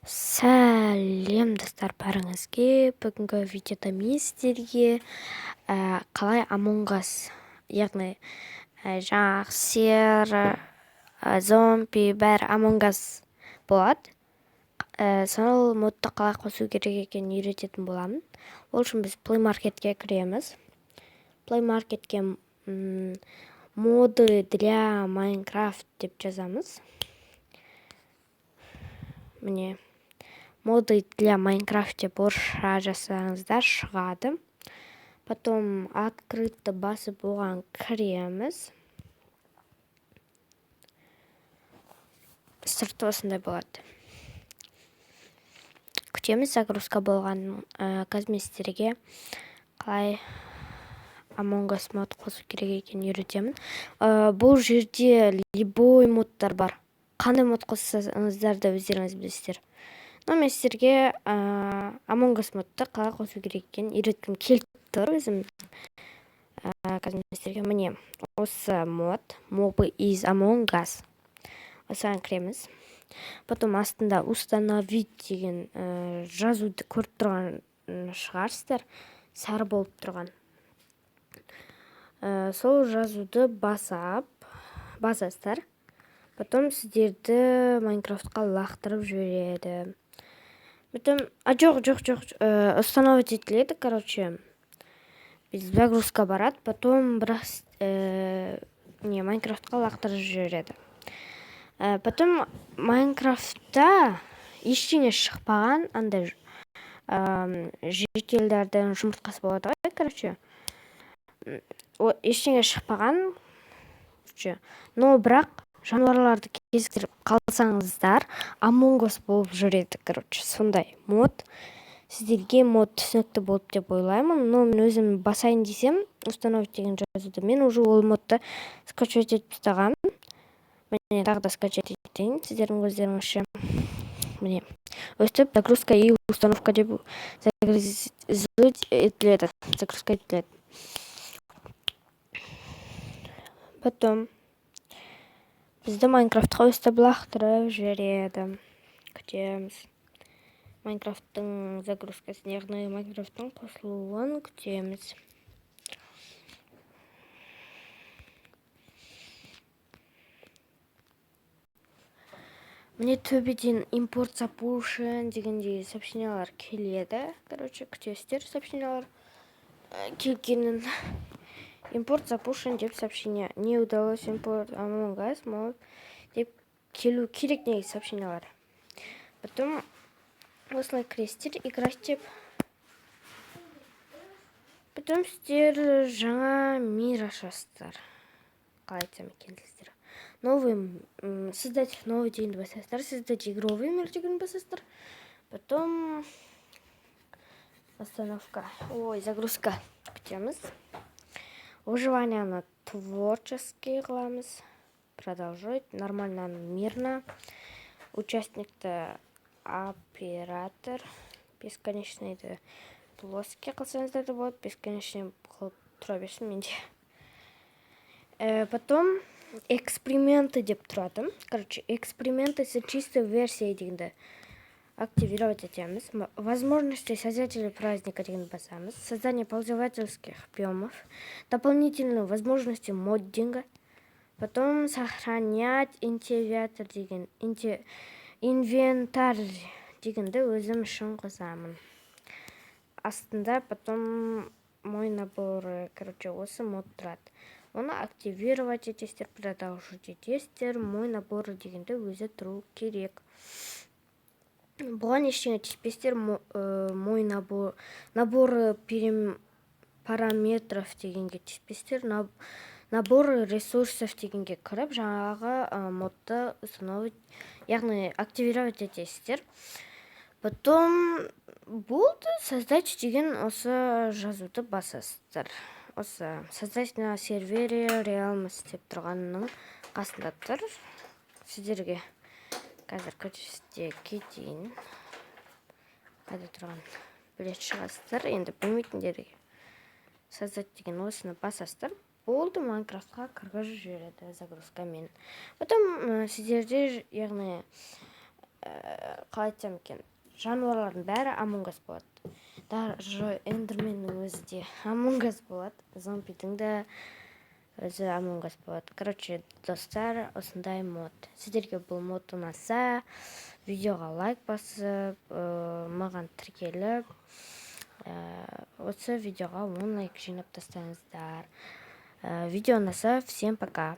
Сәлем, достар, бәріңізге! Бүгінгі видеода мен сіздерге қалай Among Us, яғни жаңағы сер, зомби, бәрі Among Us болады. Сол модты қалай қосу керек екенін үйрететін боламын. Ол үшін біз Play Marketке кіреміз. Play Marketке «моды для Minecraft» деп жазамыз. Міне, «моды для Minecraft» деп орысша жазсаңыздар, шығады. Потом «Открыть» басып, оған кіреміз. Сырты осындай болады. Күтеміз загрузка болғанын. Қазір мен сіздерге қалай Among Us мод қосу керек екенін үйретемін. Бұл жерде любой модтар бар, қандай мод қоссаңыздар да, өздеріңіз білесіздер. Но мен сіздерге Among Us модты қалай қосу керек екенін үйреткім келіп тұр өзім. Қазір мен сіздерге, міне, осы мод, «Мобы из Among Us», осыған кіреміз. Потом астында «Установить» деген жазуды көріп тұрған шығарсыздар, сары болып тұрған. Сол жазуды басасыздар. Потом сіздерді Майнкрафтқа лақтырып жібереді. Потом, а, жоқ, жоқ, жоқ, установить етіледі. Короче, загрузка барады, потом бірақ не, Майнкрафтқа лақтырып жібереді. Потом Майнкрафтта ештеңе шықпаған, андай жительдердің жұмыртқасы болады ғой, короче, ештеңе шықпаған. Но бірақ жануарларды кезіктіріп қалсаңыздар, Among Us болып жүреді. Короче, сондай мод. Сіздерге мод түсінікті болды деп ойлаймын. Но мен өзім басайын десем «Установить» деген жазуды, мен уже ол модты скачать етіп тастағанмын. Міне, тағы да скачать етейін сіздердің көздеріңізше. Міне, өстіп загрузка и установка деп загрузить етіледі, загрузка етіледі. Потом бізді Майнкрафтқа өстіп лақтырып жібереді. Күтеміз Майнкрафттың загрузкасын, яғни Майнкрафттың қосылуын күтеміз. Міне, төбеден «Импорт запущен» дегендей сообщениялар келеді. Короче, күтесіздер сообщениялар келгенін. «Импорт запущен» деп сообщение, «Не удалось импорт Among Us мод» деп келу керек негізі сообщениялар. Потом осылай кіресіздер «Играть» деп. Потом сіздер жаңа мир ашасыздар. Қалай айтсам екен сіздер, новый, «Создать новый» дегенді басасыздар, «Создать игровой мир» дегенді басасыздар. Потом остановка, ой, загрузка күтеміз. Выживанияны творческий қыламыз, продолжить, нормально, мирно, участникті оператор, бесконечныйды плоский қылсаңыздар да болады, бесконечный қылып тұра берсін менде. Потом «Эксперименты» деп тұрады. Короче, «Эксперименты с чистой версией» дегенді активировать етеміз. «Возможности создателя праздника» дегенді басамыз. Создание пользовательских биомов, дополнительные возможности моддинга. Потом «Сохранять интегратор» деген, инвентарь дегенді өзім үшін қосамын астында. Потом «Мой набор», короче, осы мод тұрады, оны активировать етесіздер, продолжить етесіздер. «Мой набор» дегенде өзі тұру керек, бұған ештеңе тиіспестер. «Мой набор», «Набор параметров» дегенге тиіспестер. «Набор ресурсов» дегенге кіріп, жаңағы модты установить, яғни активировать етесіздер. Потом болды, «Создать» деген осы жазуды басасыздар. Осы «Создать на сервере Realms» деп тұрғанның қасында тұр. Сіздерге қазір көрсете кетейін, қайда тұрғанын білетін шығарсыздар. Енді білмейтіндерге, «Создать» деген осыны басасыздар, болды, Майнкрафтқа кіргізіп жібереді загрузкамен. Потом сіздерде, яғни Қалай айтсам екен, жануарлардың бәрі Амонгас болады, даже эндерменнің өзі де Амонгас болады, зомбидің де өзі Амонгас болады. Короче, достар, осындай мод. Сіздерге бұл мод ұнаса, видеоға лайк басып, маған тіркеліп, осы видеоға 10 лайк жинап тастаңыздар. Видео ұнаса, всем пока.